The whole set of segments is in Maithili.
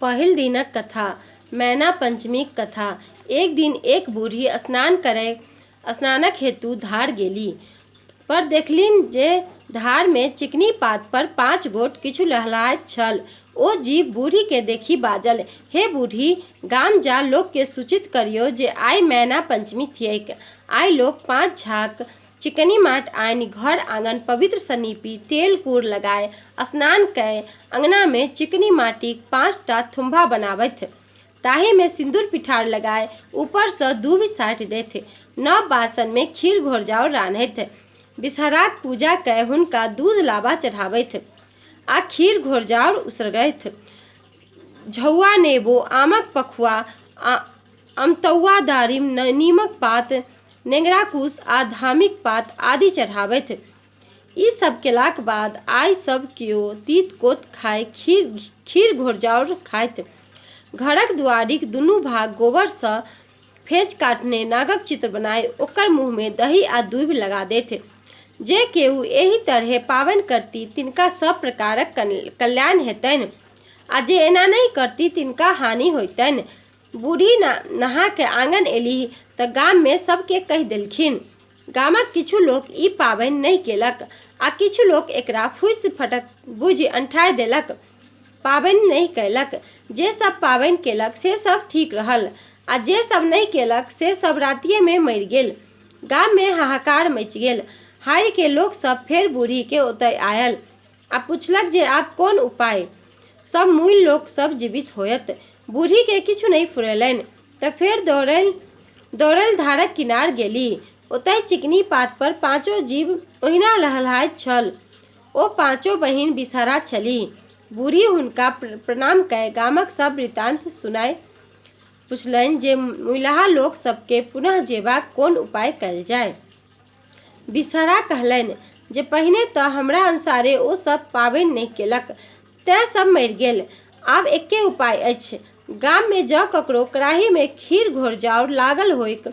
पहिल दिनक कथा मैना पंचमीक कथा एक दिन एक बूढ़ी स्नानक हेतु धार गेलीह। पर देखलनि जे धार मे चिकनी पात पर पाँच गोट किछु लहलहाइत छल। ओ जीव बूढ़ी केँ देखि बाजल, "हे बूढ़ी! गाम जा लोक केँ सूचित करियौ जे आइ मैना पंचमी थिकैक। आइ लोक पाँच छाक चिकनी माटि आनि घर-आङन पवित्र सँ नीपि, तेल-कूर लगाय, स्नान कय अङना मे चिकनी माटिक 5 टा थुम्भा बनाबथि। ताहि मे सिन्दूर-पिठार लगाय ऊपर सँ दूभि साटि देथि। नव बासन मे खीर-घोरजाउर रान्हथि। बिसहराक पूजा कय हुनका दूध-लाबा चढ़ाबथि आ खीर-घोरजाउर उसरगथि। झौआ नेबो, आमक पखुआ, अमतौआ दारिम, नीमक पात, नेंगरा कुश आ धामिक पात आदि चढ़ाबथि। ई सब केलाक बाद आइ सब केओ तीत-कोत खाय खीर-घोरजाउर खायत। घरक दुआरिक दुनू भाग गोबर सँ फेंच काटने नागक चित्र बनाय ओकर मुँह मे दही आ दूभि लगा देथि। जे केओ एहि तरहें पाबनि करती तिनका सब प्रकारक कल्याण हेतनि आ जे एना नहि करती तिनका हानि होयतनि।" बूढ़ी नहा कऽ आङन एलीह तँ गाम मे सब केँ कहि देलखिन। गामक किछु लोक ई पाबनि नहि केलक आ किछु लोक एकरा फूसि-फटक बुझि अनठाय देलक, पाबनि नहि कयलक। जे सभ पाबनि केलक से सभ ठीक रहल आ जे सभ नहि केलक से सभ रातिये मे मरि गेल। गाम मे हाहाकार मचि गेल। हारि के लोक सभ फेर बूढ़ी के ओतय आयल आ पुछलक जे आब कोन उपाय सँ मुइल लोक सभ जीवित होयत। बूढ़ी के किछु नहि फुरेलनि त फेर दौड़लि धारक किनार गेलीह। ओतय चिकनी पात पर पाँचो जीव ओहिना लहलहाइत छल। ओ पाँचो बहिन बिसहरा छलीह। बूढ़ी हुनका प्रणाम कय गामक सब वृत्तान्त सुनाय पुछलनि जे मुइलाहा लोक सब केँ पुनः जियेबाक कोन उपाय कयल जाय। बिसहरा कहलनि जे पहिने त हमरा अनुसारे ओ सब पाबनि नहि केलक तेँ सब मरि गेल। आब एक्के उपाय अछि। गाम मे जँ ककरो कड़ाही मे खीर-घोरजाउर लागल होइक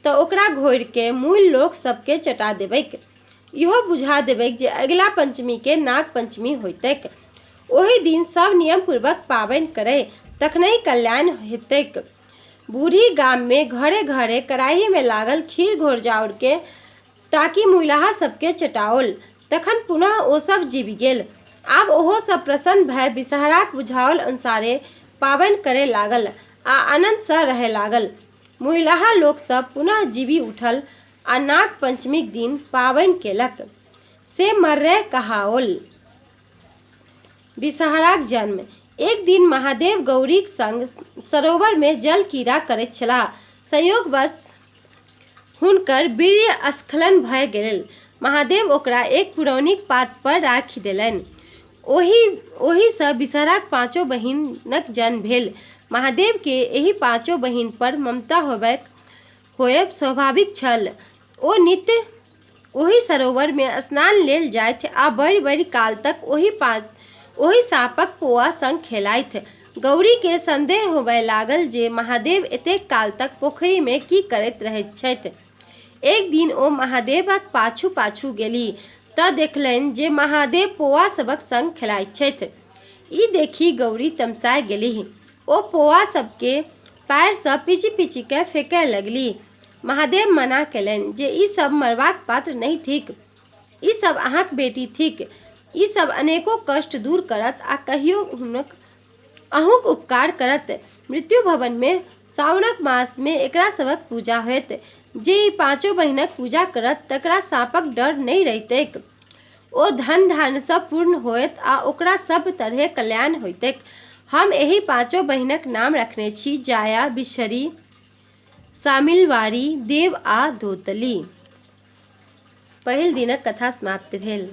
त ओकरा घोरि कय मुइल लोक सब केँ चटा देबैक। इहो बुझा देबैक जे अगिला पंचमी केँ नाग पंचमी होयतैक। ओहि दिन सब नियमपूर्वक पाबनि करय तखनहि कल्याण हेतैक। बूढ़ी गाम मे घरे-घरे कड़ाही मे लागल खीर-घोरजाउर केँ ताकि मुइलाहा सब केँ चटाओल। तखन पुनः ओ सब जीबि गेल। आब ओहो सब प्रसन्न भय बिसहराक बुझाओल अनुसारे पाबनि करय लागल आ आनन्द सँ रहय लागल। मुइलाहा लोक सब पुनः जीबि उठल आ नाग पंचमीक दिन पाबनि केलक। से मर्रे कहाओल। बिसहराक जन्म एक दिन महादेव गौरीक संग सरोवर मे जल-क्रीड़ा करैत छलाह। संयोगवश हुनकर वीर्य-स्खलन भऽ गेल। महादेव ओकरा एक पुरैनिक पात पर राखि देलनि। ओही सँ बिसहराक पाँचो बहिनक जन्म भेल। महादेव केँ एहि पाँचो बहिन पर ममता होयब स्वाभाविक छल। ओ नित्य ओहि सरोवर मे स्नान लेल जाथि आ बड़ी-बड़ी काल तक ओहि साँपक पोआ संग खेलाथि। गौरी केँ संदेह होमय लागल जे महादेव एतेक काल तक पोखरि मे की करैत रहैत छथि। एक दिन ओ महादेवक पाछू-पाछू गेलीह त देखलनि जे महादेव पोआ सभक संग खेलाइत छथि। ई देखि गौरी तमसा गेलीह। ओ पोआ सभ केँ पाएर सँ पीचि-पीचि कय फेकय लगलीह। महादेव मना कयलनि जे ई सभ मरबाक पात्र नहि थिक। ई सभ अहाँक बेटी थिक। ई सभ अनेको कष्ट दूर करत आ कहियो अहूँक उपकार करत। मृत्यु-भवन मे साओनक मास मे एकरा सभक पूजा होयत। जे ई पाँचो बहिनक पूजा करत तकरा साँपक डर नहि रहितैक। ओ धन-धान्य सँ पूर्ण होयत आ ओकरा सब तरहें कल्याण होयतैक। हम एहि पाँचो बहिनक नाम रखने छी जाया, बिसहरि, सामिलवारी, देव आ दोतली। पहिल दिनक कथा समाप्त भेल।